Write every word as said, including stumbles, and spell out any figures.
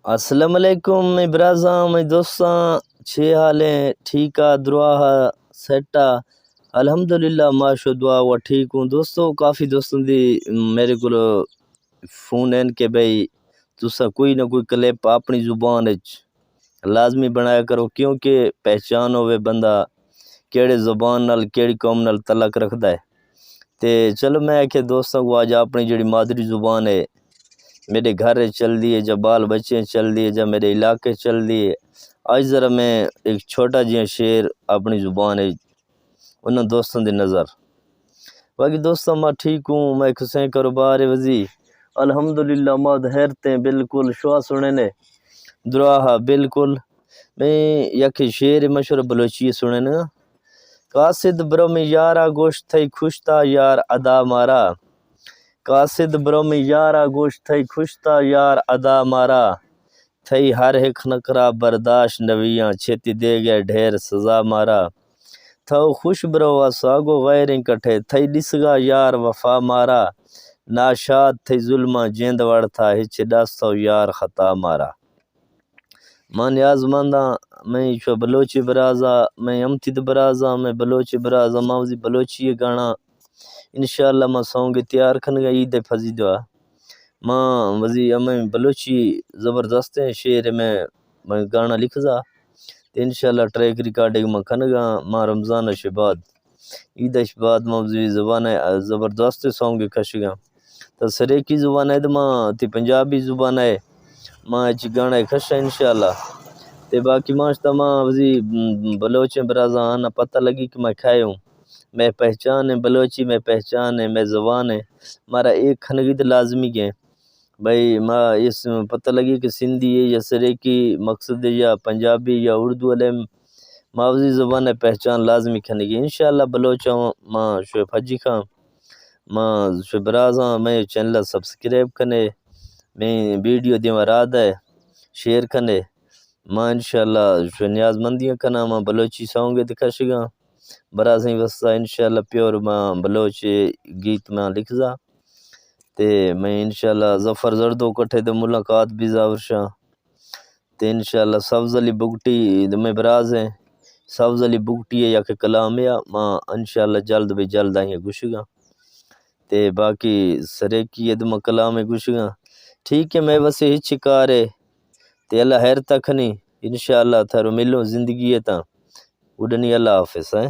السلام علیکم برازاں، میں دوستاں، چھ حال ہیں؟ ٹھیک آ؟ درا ہا؟ سیٹ آ؟ الحمدللہ، ماشو دعا ہوا ٹھیک ہوں۔ دوستو، کافی دوستوں دی میرے کو فون ہیں کہ بھئی تساں کوئی نہ کوئی کلپ اپنی زبان وچ لازمی بنایا کرو، کیونکہ پہچان ہوے بندہ کیڑے زبان نال، کیڑی قوم نال تعلق رکھدا ہے۔ تے چلو، میں آکھیا دوستاں کو اج اپنی جڑی مادری زبان ہے، میرے گھر وچ چلدی ہے، جا بال بچے چلدی ہے، جا میرے علاقے چلدی ہے، اج ذرا میں ایک چھوٹا جیاں شعر اپنی زبان ہے انہاں دوستاں دی نظر۔ باقی دوستاں، میں ٹھیک ہوں، میں کسیں کاروبار ہے وزی، الحمدللہ، ماد حیرتیں بالکل شوا سنے نے، دراہا بالکل۔ میں یک شعر مشہور بلوچی سنے نا۔ قاصد برومی یارا گوشت تھئی خوشتا یار ادا مارا۔ قاصد برومی یارا گوشت تھئی خوشتا یار ادا مارا۔ تھئی ہر ہک نکرا برداشت نویاں، چھیتی دے گئے ڈھیر سزا مارا۔ تھو خوش برو اساگو غیریں کٹھے، تھئی ڈسگا یار وفا مارا۔ ناشاد تھئی ظلماں جیند وڑ تھا، ہچ ڈس تھو یار خطا مارا۔ ماں نیاز منداں، میں ایشو بلوچی برازا، میں امتد برازا، میں بلوچی برازا، ماں وزی بلوچی گانا۔ انشاءاللہ ماں سونگ تیار کھنگا عید فضی دعا۔ ماں وزی امیں بلوچی زبردست ہیں شعر میں، میں گانا لکھزا۔ تے انشاءاللہ ٹریک ریکارڈنگ ماں کھنگا ماں رمضان شباد۔ عید اش بعد ماں وزی زبان ہے، زبردست سونگ کھشگا۔ تو سریکی زبان ہے تو ماں تی پنجابی زبان ہے، ماں اچ گانا کھشا انشاءاللہ۔ تے باقی ماں شتا ماں وزی بلوچیں برازاں آنا پتہ لگی کہ میں کھائے ہوں۔ میں پہچان ہے بلوچی، میں پہچان ہے، میں زبان ہے۔ مارا ایک کھنگی تو لازمی گئے۔ بھئی ماں اس پتہ لگی کہ سندھی ہے یا سریکی مقصد ہے یا پنجابی یا اردو والے، ماں وزی زبان ہے پہچان لازمی کھنگی۔ انشاءاللہ بلوچاں ماں شعیب حاجی خان، ماں شعیب برازاں، میں چینل سبسکرائب کھنے، میں ویڈیو دیواں رات ہے شیئر کھنے۔ ماں انشاءاللہ شعیب نیاز مندیاں کھنا، ماں بلوچی سونگ تے کھشگاں۔ برازیں وستا انشاءاللہ پیور ماں بلوچ گیت ماں لکھزا۔ تے میں انشاءاللہ ظفر زردو کٹھے تے ملاقات بھی زاور شاہ۔ تے انشاءاللہ سبز علی بگٹی دے میں براز ہیں۔ سبز علی بگٹی ہے یا کہ کلام ہے، ماں انشاءاللہ جلد بھی جلد آئیں گشگاں۔ تے باقی سریکی ہے دے میں کلام ہے گشگاں۔ ٹھیک ہے، میں وسے ہچ کار ہے۔ تے اللہ خیر تکھنی، انشاءاللہ تھارو ملوں زندگی ہے تاں اڈنی۔ اللہ حافظ ہے۔